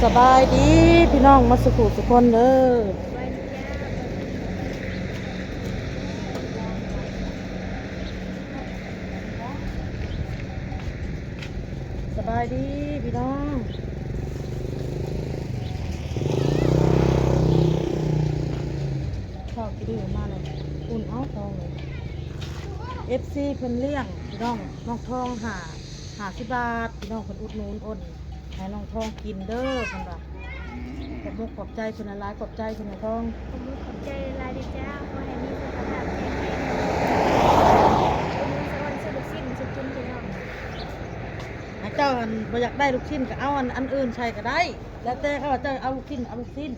ສະບາຍດີພີ່ນ້ອງໝົດສູ່ຜູ້ສູ່ຄົນເດີ. ສະບາຍດີພີ່ນ້ອງ. ເຂົ້າກິນມາແລ້ວ ອຸ່ນເອົາທອງເລີຍ. ເອັຟຊີເພິ່ນລ້ຽງພີ່ນ້ອງ ນ້ອງທອງ ຫ້າ ຫ້າສິບບາດ ພີ່ນ້ອງເພິ່ນອຸດໜູນ ໂອນໃຫ້ນ້ອງທອງກິນເດີເພິ່ນວ່າ. ຂອບມຸກຂອບໃຈເພິ່ນຫຼາຍໆ ຂອບໃຈເພິ່ນນະທອງ. ຂອບມຸກຂອບໃຈຫຼາຍໆເດີຈ້າ ຂໍໃຫ້ມີສຸຂະພາບແຂງແຮງ ອຸດໜູນສາວອອນຊື້ລູກຊີ້ນສູ່ກິນພີ່ນ້ອງ. ໃຫ້ເຈົ້າຫັ້ນບໍ່ຢາກໄດ້ລູກຊີ້ນກໍເອົາອັນ ອັນອື່ນໃສ່ກໍໄດ້ ແລ້ວແຕ່ ເຂົາວ່າເຈົ້າເອົາລູກຊີ້ນ ເອົາລູກຊີ້ນ.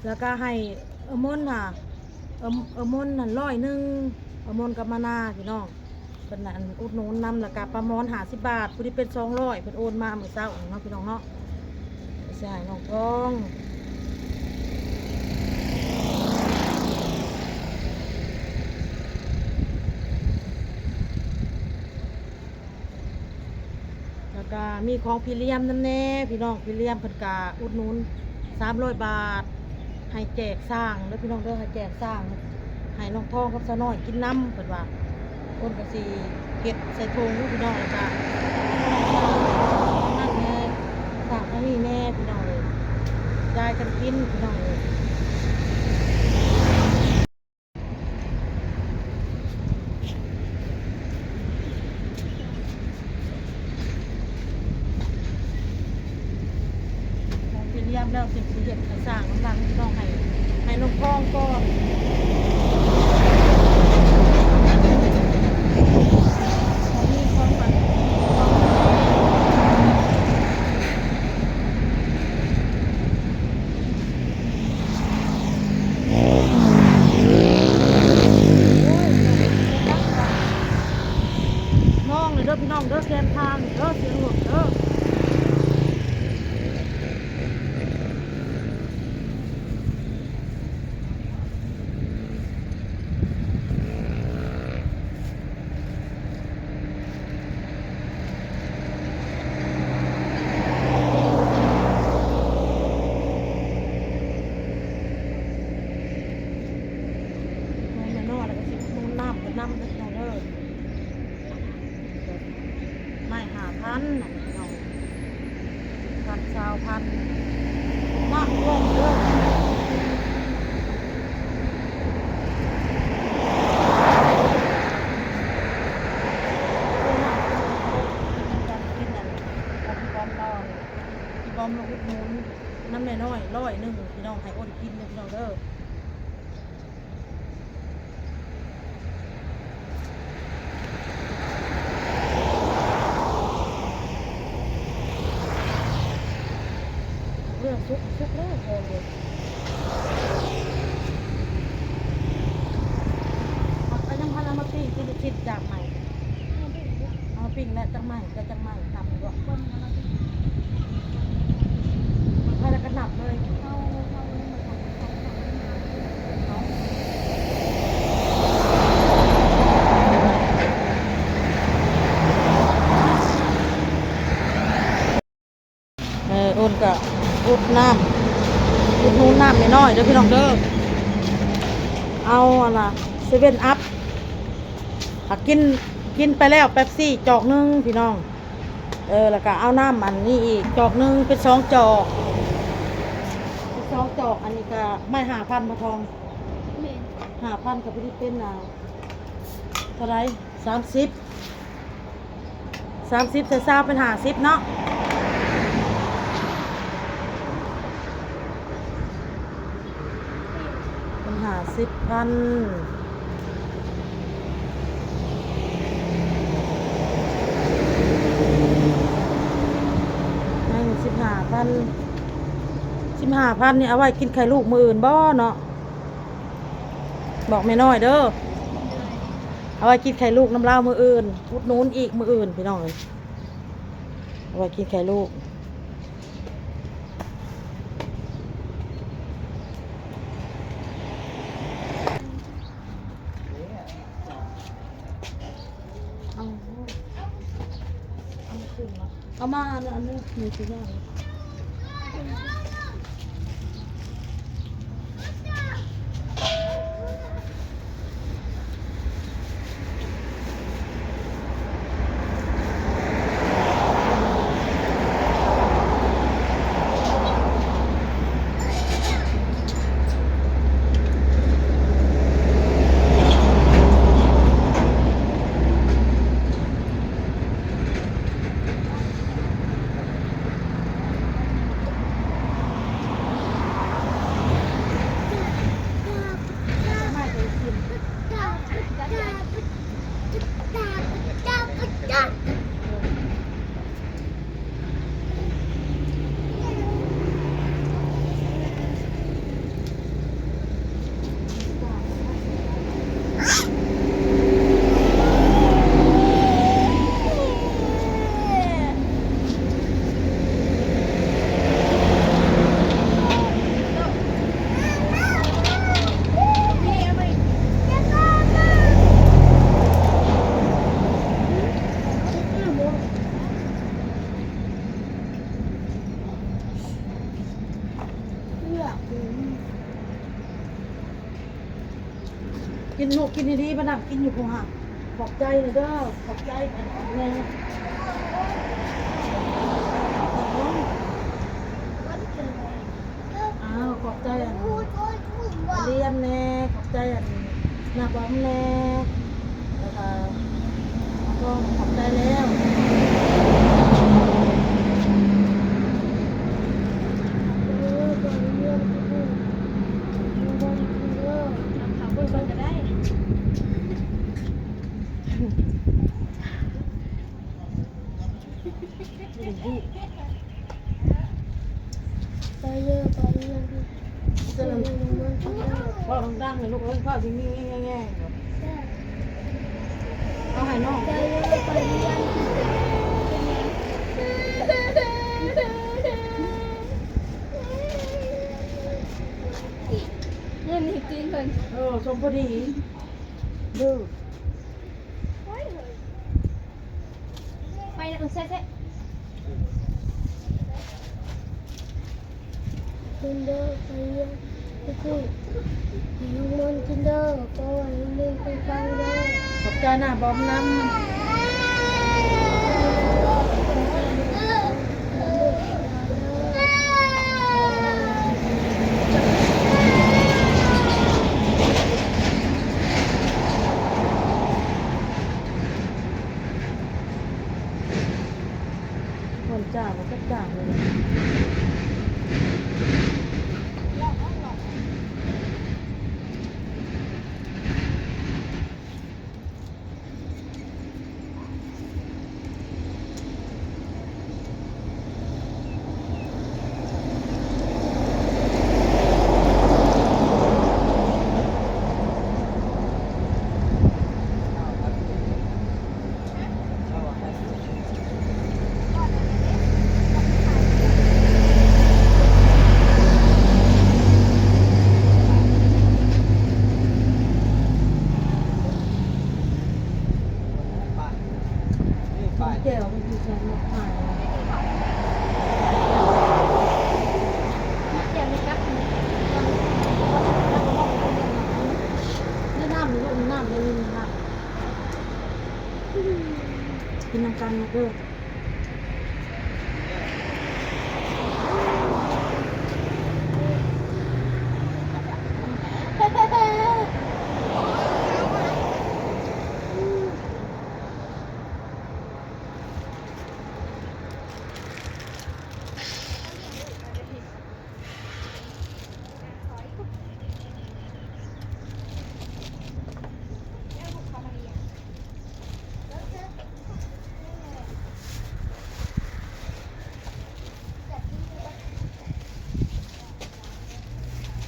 ແລ້ວກໍໃຫ້ເອື້ອຍມົນຫາ ເອື້ອຍ ເອື້ອຍມົນຫັ້ນຮ້ອຍໜຶ່ງ ເອື້ອຍມົນກັບມານາພີ່ນ້ອງ ເພິ່ນນັ້ນອຸດໜູນນຳ. ແລ້ວກໍປາໝອນຫ້າສິບບາດ ຜູ້ທີ່ເປັນສອງຮ້ອຍ ເພິ່ນໂອນມາມື້ເຊົ້ານີ້ເນາະ ພີ່ນ້ອງເນາະ ຊິໃຫ້ນ້ອງທອງ. ແລ້ວກະມີຂອງພີ່ຫຼຽມນຳແດ່ພີ່ນ້ອງ. ພີ່ຫຼຽມເພິ່ນກະອຸດໜູນສາມຮ້ອຍບາດ ໃຫ້ແຈກຊ້າງເດີພີ່ນ້ອງເດີ ໃຫ້ແຈກຊ້າງ ໃຫ້ນ້ອງທອງກັບສາວນ້ອຍກິນນຳເພິ່ນວ່າ. ເພິ່ນກະຊິເຮັດໃສ່ຖົງພີ່ນ້ອງ ແລ້ວກະນັ້ນແດ່ ສ້າງອັນນີ້ແດ່ພີ່ນ້ອງເອີຍ ຈ່າຍກັນກິນພີ່ນ້ອງເອີຍ. ຂອງຊິລຽມແລ້ວ ຊິ ຊິເຮັດໃຫ້ສ້າງນຳຫຼັງພີ່ນ້ອງ ໃຫ້ ໃຫ້ນ້ອງທອງກ່ອນ. ມອງເດີພີ່ນ້ອງເດີ ແຄມທາງເດີ ສຽງລົດເດີ. ແມ່ນ້ອຍແລ້ວກໍຊິອຸດໜູນນ້ຳເພິ່ນນຳເດີພີ່ນ້ອງເດີ. ໄມ້ຫ້າພັນນະພີ່ນ້ອງ ພັນ ຊາວພັນ ນ້ຳຖ້ວມເດີ. ພີ່ບອມມາອຸດໜູນນຳແມ່ນ້ອຍຮ້ອຍໜຶ່ງພີ່ນ້ອງ ໃຫ້ໂອນກິນເດີພີ່ນ້ອງເດີ. ເລືອກສຸກ ສຸກແລ້ວພໍເລີຍ ເອົາ ກໍຍັງພັນເອົາມາປີ້ງ ຄືລູກຊິດຈາກໃໝ່ ເອົາປີ້ງແລ້ວຈັກໄມ້ ແລ້ວຈັກໄມ້ນັບດ້ວຍ ມັນພາກັນນັບເລີຍ. ເອີ ໂອນກະອຸດນ້ຳ ອຸດໜູນນ້ຳແມ່ນ້ອຍເດີພີ່ນ້ອງເດີ. ເອົາອັນນ່າ ເຊເວັນອັບ ຫາກິນ ກິນໄປແລ້ວ ເປັບຊີຈອກໜຶ່ງພີ່ນ້ອງ. ເອີ ແລ້ວກະເອົານ້ຳອັນນີ້ອີກຈອກໜຶ່ງ ເປັນສອງຈອກ ເປັນສອງຈອກ. ອັນນີ້ກະໄມ້ຫ້າພັນບໍ່ທອງ? ແມ່ນ ຫ້າພັນກະພໍດີເປັນ ອ່າ ເທົ່າໃດ? ສາມສິບ ສາມສິບໃສ່ຊາວເປັນຫ້າສິບເນາະ. ເປັນຫ້າສິບພັນ ໃຫ້ສິບຫ້າພັນ ສິບຫ້າພັນນີ້ເອົາໄວ້ກິນໄຂ່ລູກມື້ອື່ນບໍ່ເນາະ? ບອກແມ່ນ້ອຍເດີ ເອົາໄວ້ກິນໄຂ່ລູກນຳລາວມື້ອື່ນ ອຸດໜູນອີກມື້ອື່ນພີ່ນ້ອງເອີຍ ເອົາໄວ້ກິນໄຂ່ລູກ. ເອົາ ເອົາມາຂຶ້ນເນາະ ເອົາມາອັນ ອັນ ມີຊິວ່າ ກິນລູກ ກິນດີໆ ມານັ່ງກິນຢູ່ພຸ້ນຫາ. ຂອບໃຈເດີ ຂອບໃຈແນ່. ອ້າວ ຂອບໃຈອັນ ລຽນແນ່ ຂອບໃຈອັນ ນ້າບອມແນ່ ແລ້ວກະ ກໍຂອບໃຈແລ້ວ. ເອົາເບິ່ງກ່ອນກໍໄດ້. ໄປເດີ ໄປເດີ ເວົ້າດັງໆ ແມ່ລູກເອີຍ ເວົ້າຍິງໆແງ່ໆ ເອົາໃຫ້ນ້ອງ ໄປເດີ ໄປເດີ ເງິນນີ້ຕີນເພິ່ນ ເອີ ສົມພໍດີເດີ. ໄປນະ ເອີ ໃສ່ ໃສ່ ກິນເດີ ໄປຮຽນ ໄປ ໄປໂຮງໝໍກິນເດີ ຂໍໃຫ້ເຮງໆ ປັງໆ ເດີ. ຂອບໃຈນະ ບອມນຳ. ຄົນຈ້າບໍ່ຈັກຈ້າເລີຍ. ແຈ່ວມັນຢູ່ໃສ ໝາກພາຍ ແຈ່ວນີ້ກັບ ໃນນ້ຳນີ້ລູກ ໃນນ້ຳເດ້ ນີ້ນ້ຳ ກິນນຳກັນລູກເດີ.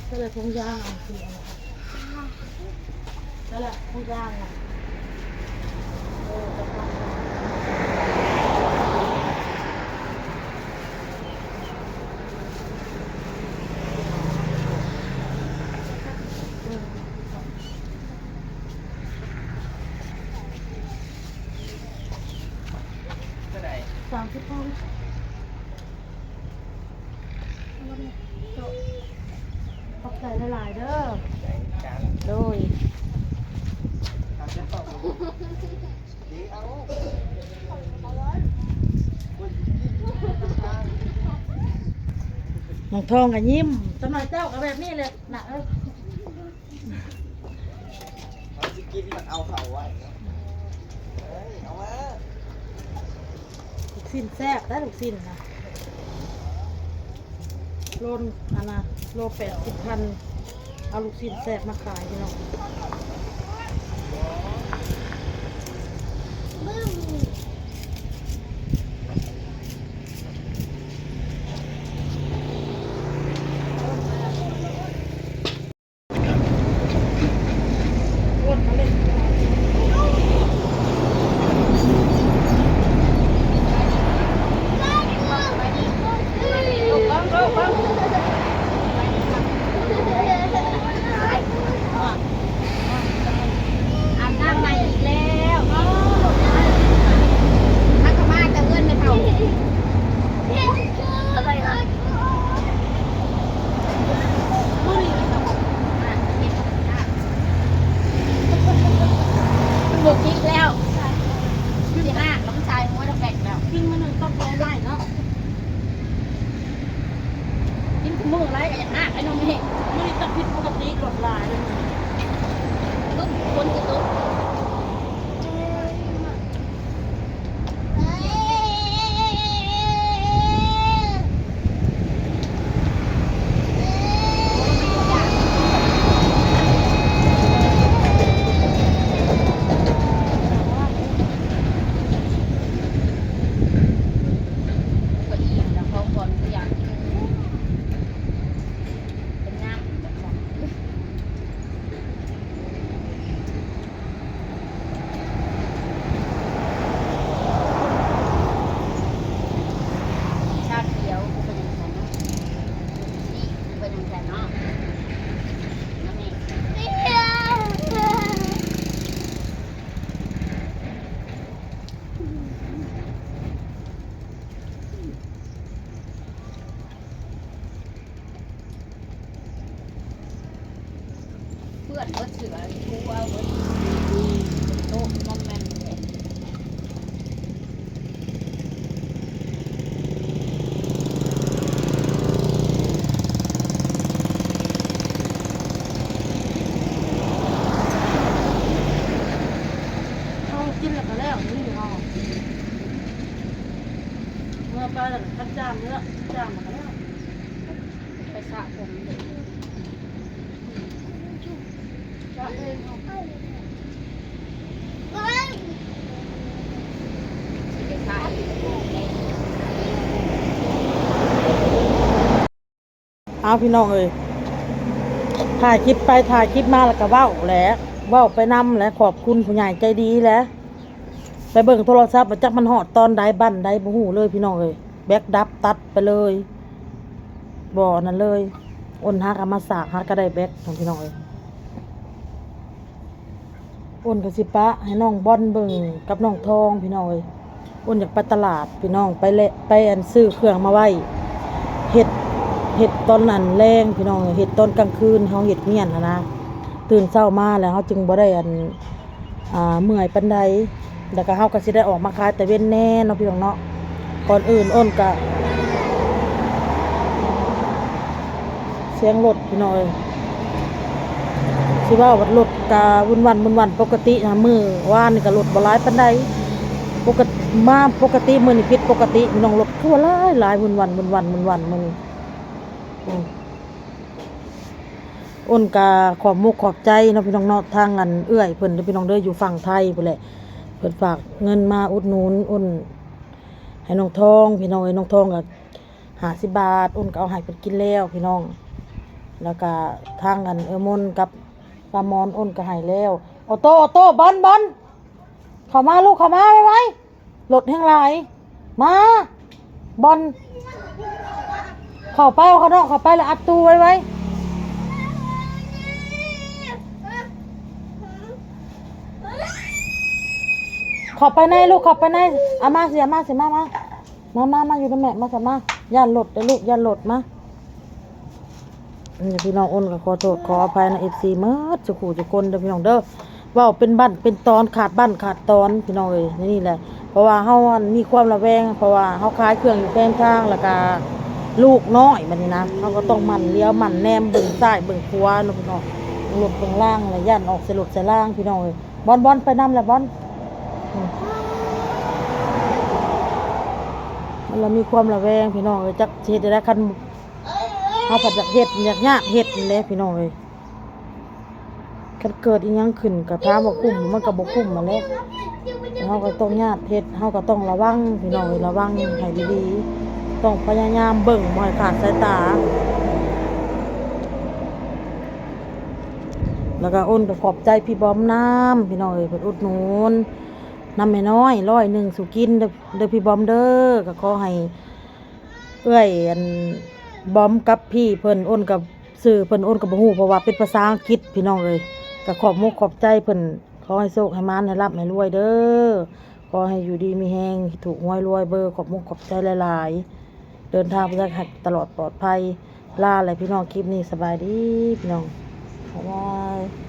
ໃສ່ຖົງຢາງ ໃສ່ຖົງຢາງ ເອີ. ສາມສິບພັນ. ຫຼາຍໆເດີ. ໂດຍ ນ້ອງທອງກໍຍິ້ມ. ຕານ້ອຍເຈົ້າກໍແບບນີ້ແຫຼະນະເອີຍ. ເຮົາຊິກິນມັນເອົາເຂົ້າໄວ້ເນາະ. ເອີຍ ເອົາມາ. ລູກຊິ້ນແຊບໄດ໋ ລູກຊິ້ນນະ ໂລ ອັນນະ ໂລແປດສິບພັນ. ເອົາລູກຊິ້ນແຊບມາຂາຍພີ່ນ້ອງ.ມັນບໍ່ກິນແລ້ວ ຊິຫ້າງແລ້ວ ມັນຕາຍຫົວແຕກແລ້ວ. ກິນມື້ໜຶ່ງຕ້ອງໄດ້ຫຼາຍເນາະ ກິນຄູ່ມື້ຫຼາຍກໍຢາກຫ້າງໄອ້ນ້ອງເມ. ມື້ນີ້ຕ້ອງຜິດປົກກະຕິ ລົດຫຼາຍເລີຍ. ເບິ່ງຄົນຊິຕົກ. ເປື້ອນເບິດເສື້ອ ຖືເອົາເບິດໂຕະມັນແມ່ນແຫຼະ. ເຮົາກິນແລ້ວກໍແລ້ວ ນີ້ເຮົາ ເມື່ອໄປແລ້ວກໍຄັນຈາມເດີ ຈາມແລ້ວກໍແລ້ວ. ໄປສະຜົມເດີ ສະເອງເນາະ. ເອົາ ພີ່ນ້ອງເອີຍ ຖ່າຍຄລິບໄປຖ່າຍຄລິບມາ ແລ້ວກໍເວົ້າແຫຼະ ເວົ້າໄປນຳແຫຼະ. ຂອບຄຸນຜູ້ໃຫຍ່ໃຈດີແຫຼະ. ໄປເບິ່ງໂທລະສັບວ່າຈັກມັນຮອດຕອນໃດ ບັ້ນໃດ ບໍ່ຮູ້ເລີຍພີ່ນ້ອງເອີຍ. ແບັດດັບ ຕັດໄປເລີຍ ບໍ່ອັນນັ້ນເລີຍ. ໂອນຫາກໍມາສາກ ຫາກໍໄດ້ແບັດ ພີ່ນ້ອງເອີຍ. ໂອນກໍຊິປະໃຫ້ນ້ອງບອນເບິ່ງກັບນ້ອງທອງ ພີ່ນ້ອງເອີຍ. ໂອນຢາກໄປຕະຫຼາດ ພີ່ນ້ອງ ໄປແລະ ໄປອັນຊື້ເຄື່ອງມາໄວ້ ເຮັດ ເຮັດຕອນນັ້ນແລງ ພີ່ນ້ອງເອີຍ. ເຮັດຕອນກາງຄືນ ເຮົາເຮັດວຽກຫັ້ນນະ ຕື່ນເຊົ້າມາແລ້ວ ເຮົາຈຶ່ງບໍ່ໄດ້ອັນ ອ່າ ເມື່ອຍປານໃດ ແລ້ວກໍເຮົາກໍຊິໄດ້ອອກມາຂາຍຕາເວັນແດ່ເນາະ ພີ່ນ້ອງເນາະ. ກ່ອນອື່ນໂອນກະ ສຽງລົດ ພີ່ນ້ອງເອີຍ ຊິເວົ້າວ່າລົດກະວຸ້ນວານ ວຸ້ນວານ ປົກກະຕິນະ. ມື້ວານນີ້ກະລົດບໍ່ຫຼາຍປານໃດ ປົກກະ ມາປົກກະຕິ ມື້ນີ້ຜິດປົກກະຕິ ພີ່ນ້ອງ. ລົດຄືວ່າຫຼາຍໆ ວຸ້ນວານ ວຸ້ນວານ ວຸ້ນວານ ມື້ນີ້. ອືມ ໂອນກະຂອບມຸກຂອບໃຈເນາະ ພີ່ນ້ອງເນາະ ທາງອັນເອື້ອຍເພິ່ນເດີ ພີ່ນ້ອງເດີ ຢູ່ຝັ່ງໄທພຸ້ນແຫຼະ. ເພິ່ນຝາກເງິນມາອຸດໜູນໂອນໃຫ້ນ້ອງທອງ ພີ່ນ້ອງເອີຍ. ນ້ອງທອງກະຫ້າສິບບາດ ໂອນກະເອົາໃຫ້ເພິ່ນກິນແລ້ວ ພີ່ນ້ອງ. ແລ້ວກະທາງອັນເອື້ອຍມົນກັບປ້າມອນ ໂອນກະໃຫ້ແລ້ວ. ໂອໂຕ ໂອໂຕ ບອນ ບອນ ເຂົ້າມາລູກ ເຂົ້າມາໄວໆ. ລົດແຮງຫຼາຍ ມາ ບອນ ເຂົ້າໄປ ເອົາຂະໜອກເຂົ້າໄປ ແລ້ວອັດຕູ້ໄວໆ. ເຂົ້າໄປໃນລູກ ເຂົ້າໄປໃນ. ເອົາມາຊິ ເອົາມາຊິ ມາ ມາ ມາ ມາ ມາຢູ່ນຳແມ່ ມາຊະ ມາ. ຢ້ານລົດເດີລູກ ຢ້ານລົດ ມາ. ນີ້ພີ່ນ້ອງ ອ້ນກໍຂໍໂທດຂໍອະໄພນຳເອັຟຊີໝົດສູ່ຄູ່ສູ່ຄົນເດີພີ່ນ້ອງເດີ. ເວົ້າເປັນບັ້ນເປັນຕອນ ຂາດບັ້ນຂາດຕອນພີ່ນ້ອງເອີຍ. ນີ້ແຫຼະ ເພາະວ່າເຮົາ ອັນ ມີຄວາມລະແວງ ເພາະວ່າເຮົາຂາຍເຄື່ອງຢູ່ແຄມທາງ ແລ້ວກະລູກນ້ອຍບັດນີ້ນະ ເຮົາກໍຕ້ອງໝັ່ນຫຼຽວໝັ່ນແນມເບິ່ງຊ້າຍເບິ່ງຂວາເນາະພີ່ນ້ອງ ເບິ່ງລົດເບິ່ງລາງ ແລະ ຢ້ານອອກໃສ່ລົດໃສ່ລາງພີ່ນ້ອງເອີຍ. ບອນ ບອນ ໄປນຳແຫຼະບອນ. ອືມ ມັນລະມີຄວາມລະແວງພີ່ນ້ອງເອີຍ ຈັກຊິເຮັດແນວໃດ ຄັນເຮົາພັດຢາກເຮັດ ຢາກຍາດເຮັດຫັ້ນແຫຼະພີ່ນ້ອງເອີຍ. ຄັນເກີດອີ່ຫຍັງຂຶ້ນກໍຖາມວ່າຄຸ້ມບໍ່? ມັນກໍບໍ່ຄຸ້ມຫັ້ນແຫຼະ. ເຮົາກໍຕ້ອງຍາດເຮັດ ເຮົາກໍຕ້ອງລະວັງພີ່ນ້ອງເອີຍ ລະວັງໃຫ້ດີໆ ຕ້ອງພະຍາຍາມເບິ່ງບໍ່ໃຫ້ຂາດສາຍຕາ. ແລ້ວກໍອ້ນກໍຂອບໃຈພີ່ບອມນຳພີ່ນ້ອງເອີຍ ເພິ່ນອຸດໜູນນຳແມ່ນ້ອຍຮ້ອຍໜຶ່ງສູ່ກິນເດີ ເດີພີ່ບອມເດີ. ກໍຂໍໃຫ້ເອື້ອຍ ອັນ ບອມກັບພີ່ເພິ່ນ ອ້ນກໍ ຊື່ເພິ່ນອ້ນກໍບໍ່ຮູ້ ເພາະວ່າເປັນພາສາອັງກິດພີ່ນ້ອງເອີຍ. ກໍຂອບມຸກຂອບໃຈເພິ່ນ ຂໍໃຫ້ໂຊກໃຫ້ໝານ ໃຫ້ລ່ຳໃຫ້ລວຍເດີ ຂໍໃຫ້ຢູ່ດີມີແຮງ ຖືກຫວຍລວຍເບີ. ຂອບມຸກຂອບໃຈຫຼາຍໆ ເດີນທາງໄປໃສໃຫ້ຕະຫຼອດປອດໄພ. ລາແຫຼະພີ່ນ້ອງ ຄລິບນີ້ສະບາຍດີພີ່ນ້ອງ ບາຍບາຍ.